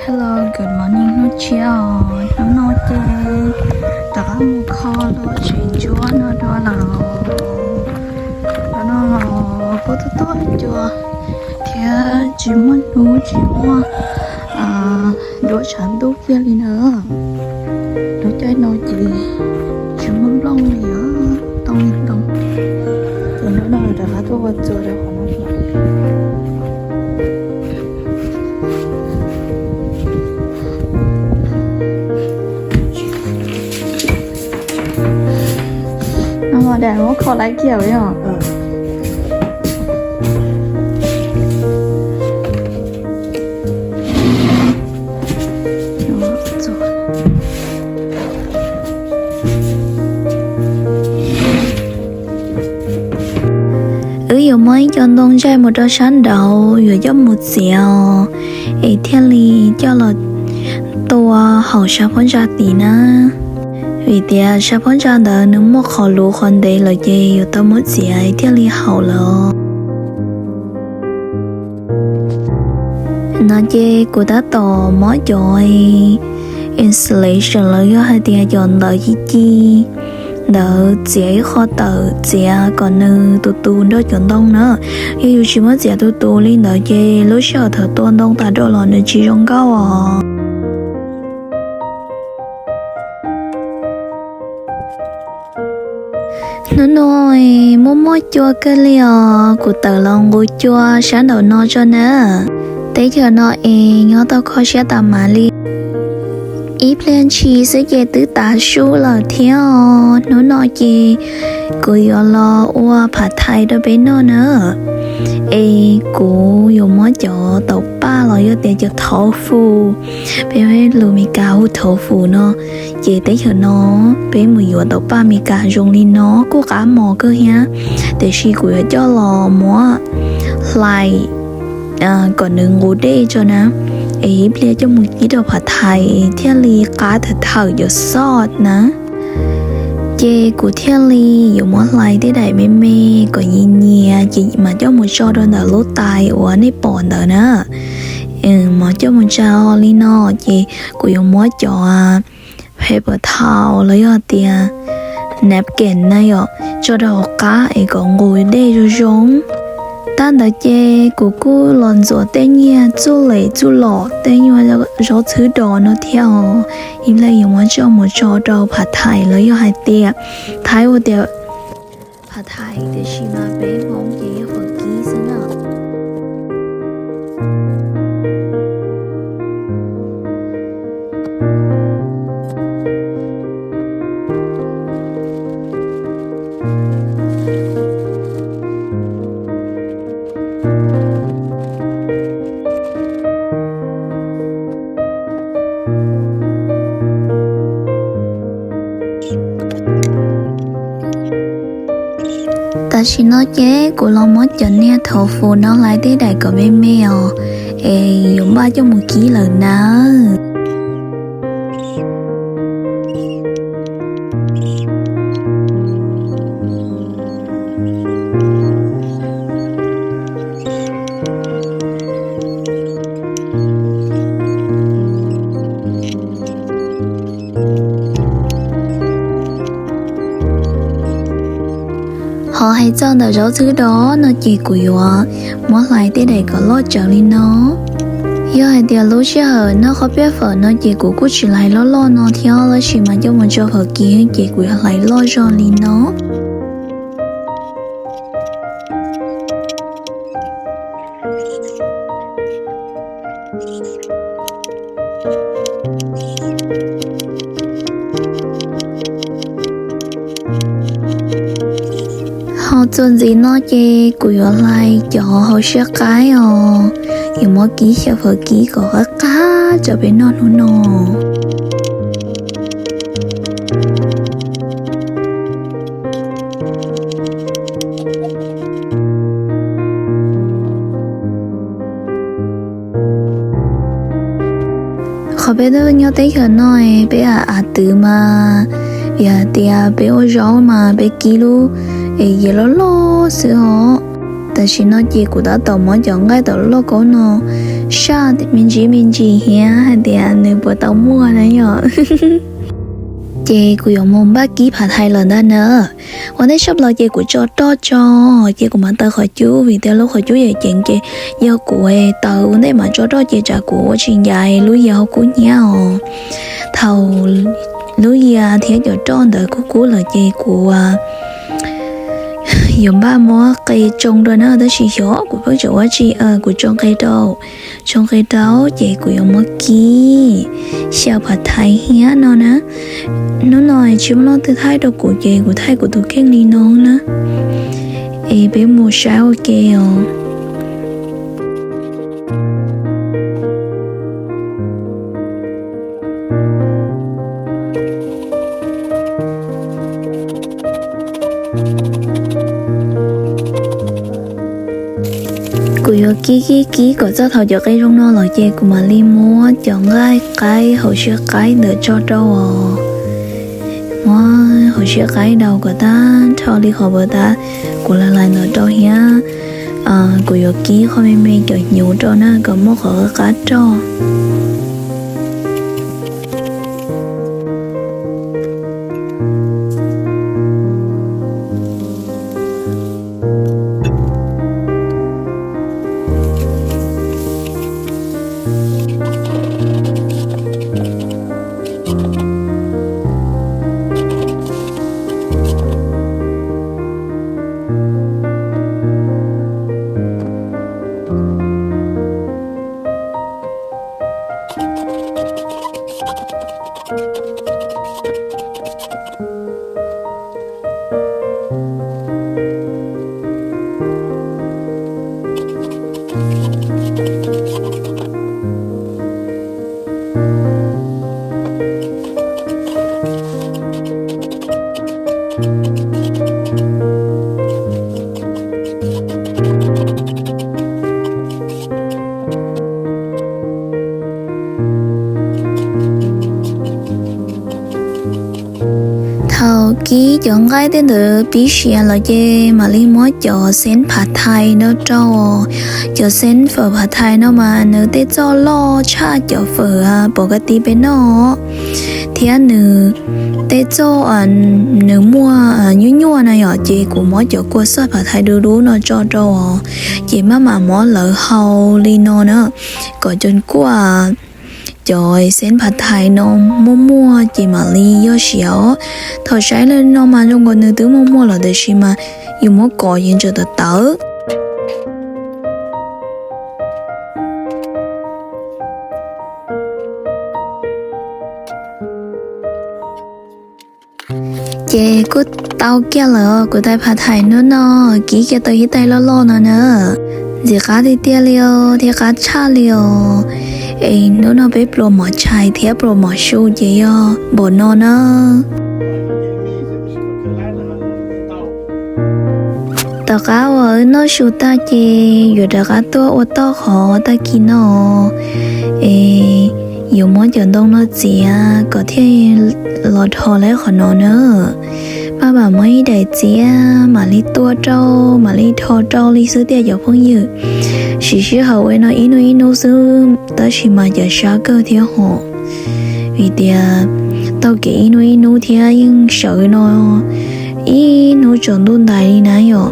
Hello, good morning hnub tshiab os. Hnub no ces rov qab mus kho lub tsev ntsuab no dua lawm. Hnub no los kuj tuaj tuaj cua thiab tsis muaj hnub tsis muaj duab tshav ntuj kiag li na. Lub caij no ces tsis muaj nplooj li os, tau li ntoo. Ces hnub no rov qab tuaj ua txuas rau qhov no. No mas dam muab kho laiv kiag os. Wb yuav muab ib co ntoo ntsaij mus rau sab nraud yuav coj mus txiav os, es thiaj li coj los tua haum sab phab ntsa tid na. Vim tias sab phab ntsa ntawd nws muaj qhov luv qhov ntev lawm ces yuav tau muab txiav thiaj li haum lawm os. No ces kuv tab tom muab cov insulation los yog hais tias cov ntawv ci ci ntawd txiav ib qho tawm txiav kom nws tus tus nrog cov ntoo na. Yog yus tsis muab txiav tus tus li ntawd ces lub sij hawm thaum tua ntoo tas rau los nws tsis zoo nkauj os. Hnub no muaj muaj cua kawg li os, kuv tawm los nqus cua sab nraum no tso na. Teb chaws no es nyob tau kho siab tas mas li. Ib pliag ntshis xwb ces twb tav su lawm thiab os. Hnub no ces kuv yuav los ua phav thais rau peb noj na. Es kuv yuav muab cov taum paj los yog tias cov thauv fum, peb lus Meskas hu thauv fum no, ces teb chaws no peb mus yuav taum paj Meskas zoo li no kuj qab mos kawg thiab. Tiam sis kuv yuav coj los muab hlais kom nws nqus dej tso na, es ib pliag coj mus kib rau phav thais thiaj li qab thawm thawm cov sauce na. Ces kuv thiaj li yuav muab hlais tej daim me me kom nyias nyias ces mam coj mus tso rau ntawm lub tais uas nej pom ntawd na. Mas coj mus tso li no ces kuv yuav muab cov paper towel los yog tias napkin na yom tso rau hauv qab es kom nqus dej zoo zoo. Tag ntawd ces kuv kuj los ntxuav tej nyiaj txuj lem txuj lom tej nyuag zaub txhwb dos no thiab os. Ib pliag yuav muab coj mus tso rau phav thais los yog hais tias Thaib hu tias phav thais tiam sis mas peb Hmoob ces yog fawm kib xwb na. Tam sim no ces kuv los muab cov niag thauv fum no hlais tej daim kom me me os, es yuav npaj coj mus kib lawm nawb. Ho hais txog ntawm zaub txhwb dos no ces kuv yuav muab hlais tej daim kom loj tsawv li no. Yog hais tias lub sij hawm noj qhob piaj fawm no ces kuv kuj tsis hlais loj loj no thiab, tab sis mas coj mus tso fawm kib ces kuv yuav hlais loj zog li no. Ho txuas ntxiv no ces kuv yuav hlais cov hauv siab qaib os, yuav muab kib xyaw fawm kib kom qab qab rau peb noj hnub no. Qhov peb tuaj nyob teb chaws no, peb av twv mas yog hais tias peb ua zaub mas peb kib lub es yias loj loj xwb os. Tam sim no ces kuv tab tom muab cov nqaij tom loj kaub no saj me ntsis me ntsis thiab hais tias nws puas tau muaj na yom. Ces kuv yuav mus npaj kib phav thais lawm ntag na. Ua ntej sab plaws ces kuv tso roj tso, ces kuv mam taws qhov cub vim tias lub qhov cub yam ceev ces yog kuv taws ua ntej mam tso roj ces tsam kuv ua tsis ncaj lub yias ho kub hnyiab os. Thaum lub yias thiab cov roj ntawd kub kub lawm ces kuv yuav npaj muab qe tsoo rau na, tab sis xyov kuv pheej tsam ua tsi, kuv tsoo qe rau, tsoo qe rau ces kuv yuav muab kib xyaw phav thais thiab no na. Hnub no tsis muaj leej twg thaij rau kuv ces kuv thaij kuv tus kheej li no na. Es peb mus saib ua ke os. Kuv yuav kib kib kib kom txog thaum cov qe zoo no lawm ces kuv mam li muab cov nqaij qaib hauv siab qaib ntawd tso rau os. Muab hauv siab qaib daus kom tag nrho li qhov uas tab kuv lais lais ntawd rau thiab. Kuv yuav kib qhov me me cov hnyuv rau na kom muaj qhov qab roj. Thaum kib cov nqaij tej ntawd pib siav lawm ces mam li muab cov xeeb phav thais no rau. Cov xeeb fawm phav thais no mas nws tej txoj loj tshaj cov fawm pov ka ti peb noj, thiab nws tej txoj, nws muaj nyuaj nyuaj na yom, ces kuv muab cov kua xoj phav thais du dub no tso rau os, ces maj mam muab lawv hau li no na, kom cov kua cov xeeb phav thais no muaj muaj ces mam li yog siav os. Thaum saib li no mas zoo nkaus nws twb muaj muaj lawm tiam sis mas yus muab kov ces ntshe tawv tawv. Ces kuj tau kiag lawm os, kuv tais phav thais hnub no kib kiag tau ib tais loj loj no na. Ntxim qab tiag tiag li os, thiab qab tshaj li os. Es hnub no peb pluas mov tshais thiab pluas mov su ces yog npaum no na. Tom qab uas wb noj su tag ces yuav rov qab tuaj ua toj qhov tag kis no. Es yuav muab cov ntoo no txiav kom thiaj los dhos lawm qhov no na. Maj mam muab ib daim txiav mam li tua rau, mam li dhos rau li xwb tiag cov phooj ywg. Siv sij hawm ua no ib hnub ib hnub xwb tab sis mas cov sab kawg thiab hos. Vim tias taug kev ib hnub ib hnub thiab yeej sawv no ib hnub tsaus ntuj ntais li na yom.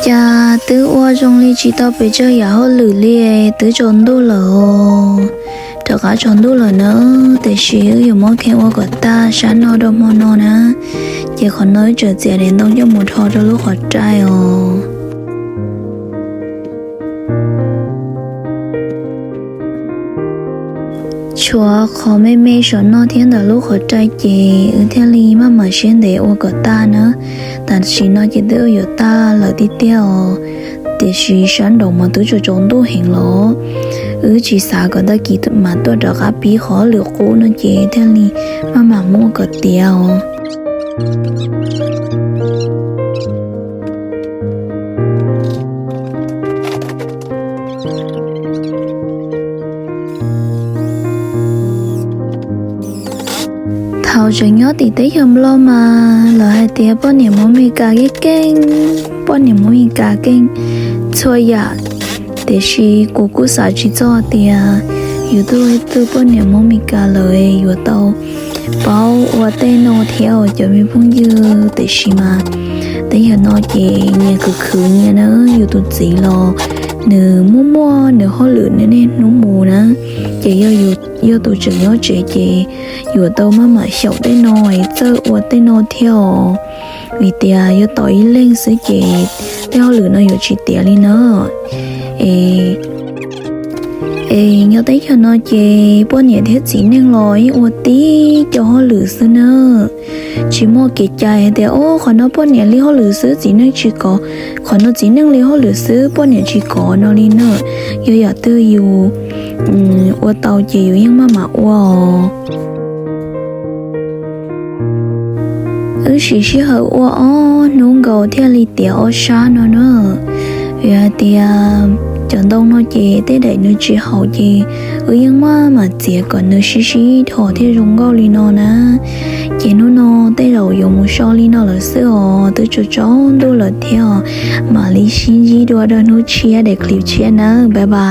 Cas twb ua zoo li tsis tau pes tsawg yam hauj lwm li, twb tsaus ntuj lawm. Rov qab tsaus ntuj lawm na, tiam sis wb yuav muab kheej ua kom tag sab no rau hmo no na. Ces qhov no wb tseem txiav daim ntoo coj mus rho rau lub qhov rai os. Tshuav qhov me me saum no thiab ntawm lub qhov rai ces wb thiaj li maj mam siab ntev ua kom tag na. Tam sim no ces twb yuav tag lawm tiag tiag os, tiam sis sab nraud mas twb tsaus tsaus ntuj heev los. Wb tsis xav kom tag kis mam tuaj rov qab pib qhov lwm qub no ces thiaj li maj mam muab kom tiav os. Thaum tseem nyob tim teb chaws Nplog mas lawv hais tias poj niam Hmoob Mes Kas keej keej, poj niam Hmoob Mes Kas keej txhua yam. Tiam sis kuv kuj xav tsis txog tias yus tuaj ib tug poj niam Hmoob Mes Kas lawm yuav tau paub ua tej no thiab os cov me phooj ywg. Tiam sis mas teb chaws no ces nyias khwv khwv nyias na, yus tus txiv los nws muaj muaj nws hauj lwm nws niaj hnub mus na. Ces yog yus yog tus tseem nyob tsev ces yuav tau maj mam xyaum tej no es txawj ua tej no thiab os. Vim tias yuav tau ib leeg xwb ces tej hauj lwm no yuav tsis tiav li na. Es, es nyob teb chaws no ces poj niam thiab txiv neej los yeej ua tib co hauj lwm xwb na. Tsis muaj kev cai hais tias o qhov no poj niam li hauj lwm xwb txiv neej tsis kov, qhov no txiv neej li hauj lwm xwb poj niam tsis kov no li na. Yog yam twg yus ua tau ces yus yeej maj mam ua os. Wb siv sij hawm ua ob hnub nkaus thiaj li tiav ob sab no na. Vim hais tias cov ntoo no ces tej daim nws tsis haum ces wb yeej maj mam txiav kom nws sib sib dhos thiaj zoo nkauj li no na. Ces hnub no tej zaum yuav mus so li no lawm xwb os, twb tsaus tsaus ntuj lawm thiab os. Mam li sib ntsib dua rau hnub tshiab daim clip tshiab nawb, bye bye.